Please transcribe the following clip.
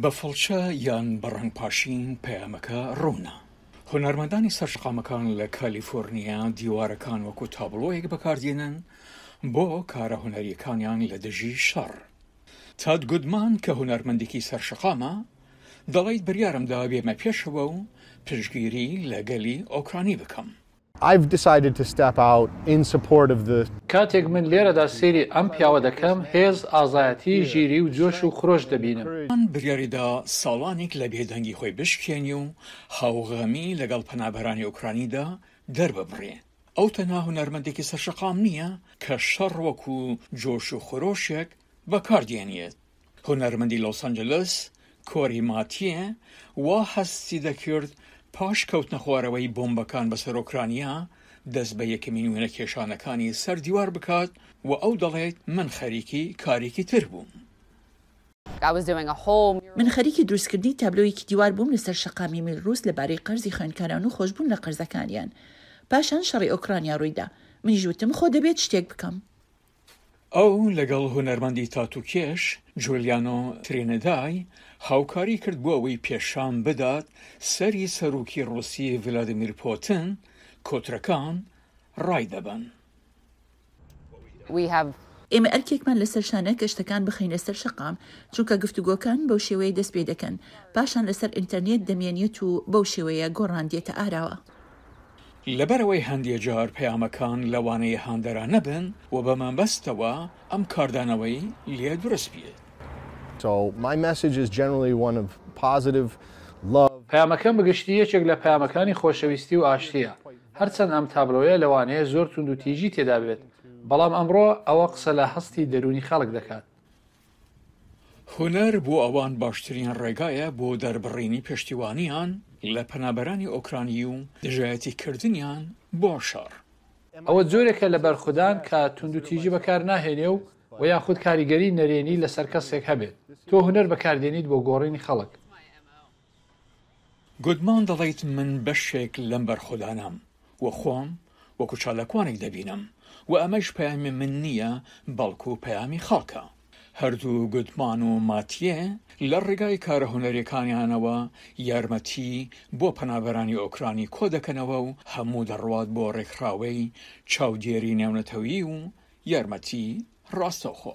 بە فڵچە یان بە ڕەنگپاشین پەیامەکە ڕوونە. هونەرمەندانی سەر شەقامەکان لە کالیفۆرنیا دیوارەکان وەکو تابڵۆیەک بەکاردێنن بۆ کارە هونەرییەکانیان لە دژی شەڕ. تاد گودمان کە هونەرمەندێکی سەر شەقامە دەڵیت بریارم دا بێمە پێشەوە و پشتگیری لە گەلی ئۆکرانی بکەم. I've decided to step out in support of the. کاتێک من لێرەدا سەیری ئەم پیاوە دەکەم، هێز، ئازایەتی، ژیری و جۆش و خرۆش دەبینم. بریاری دا ساڵانێک لە بێدەنگی خۆی بشکێنی و هاوغەمی لەگەڵ پەنابەرانی ئۆکرانیدا دەرببڕێ. ئەو تەنها هونەرمەندێکی سەرشەقام نییە کە شەڕ وەکو جۆش و خرۆشێک بەکاردێنێت. هونەرمەندی لۆس ئەنجلس، کۆری ماتیێ، وا هەستی دەکرد پاش کەوتنەخوارەوەی بۆمبەکان بەسەر ئۆکرانیا، دەست بە یەکەمین وێنەکێشانەکانی سەر دیوار بکات و ئەو دەڵێت من خەریکی کارێکی تر بووم. من خەریکی دروستکردنی تابلۆیەکی دیوار بووم لەسەر شەقامی میلروس لەبارەی قەرزی خوێندکاران و خۆشبوون لە قەرزەکانیان. پاشان شەڕی ئۆکرانیا ڕوویدا. منیش وتم خۆ دەبێت شتێک بکەم. ئەو لەگەڵ هونەرمەندی تاتوکێش جولیانۆ ترینیدای هاوکاری کرد بۆ ئەوەی پێشان بدات سەری سەرۆکی ڕووسی ڤلادیمیر پۆتن کۆترەکان ڕایدەبەن. ئێمە ئەرکێکمان لەسەر شانە کە شتەکان بخەینە سەر شەقام، چونکە گفتوگۆکان بەو شێوەیە دەست پێ دەکەن، پاشان لەسەر ئینتەرنێت دەمێنێت و بەو شێوەیە گۆڕان دێتە ئاراوە. لەبەرئەوەی هەندێ جار پەیامەکان لەوانەیە هاندەرانە بن و بە مەبەستەوە ئەم کاردانەوەی لێ دروست بێت. پەیامەکەم بەگشتی یەکێک لە پەیامەکانی خۆشەویستی و ئاشتییە. هەرچەند ئەم تابلۆیە لەوانەیە زۆر توندوتیژی تێدا بێت، بەڵام ئەمڕۆ ئەوە قسە لە هەستی دەروونی خەڵک دەکات. هونەر بۆ ئەوان باشترین ڕێگایە بۆ دەربڕینی پشتیوانیان لە پەنابەرانی ئۆکرانی و دژایەتی کردنیان بۆ شەڕ. ئەوە جۆرێکە لە بەرخودان کە توندوتیژی بەکار ناهێنێ و وە یاخود کاریگەری نەرێنی لەسەر کەسێک هەبێت. تۆ هونەر بەکاردێنیت بۆ گۆڕینی خەڵک. گودمان دەڵیت من بەشێک لەم بەرخۆدانەم و خۆم وەکو چالاکوانێک دەبینم و ئەمەش پەیامی من نییە بەڵکو پەیامی خەڵکە. هەردوو گودمان و ماتیێ لە ڕێگای کارە هونەریەکانیانەوە یارمەتی بۆ پەنابەرانی ئۆکرانی کۆدەکەنەوە و هەموو دەڕوات بۆ ڕێکخراوەی چاودێری نێونەتەویی و یارمەتی ڕاستەوخۆ.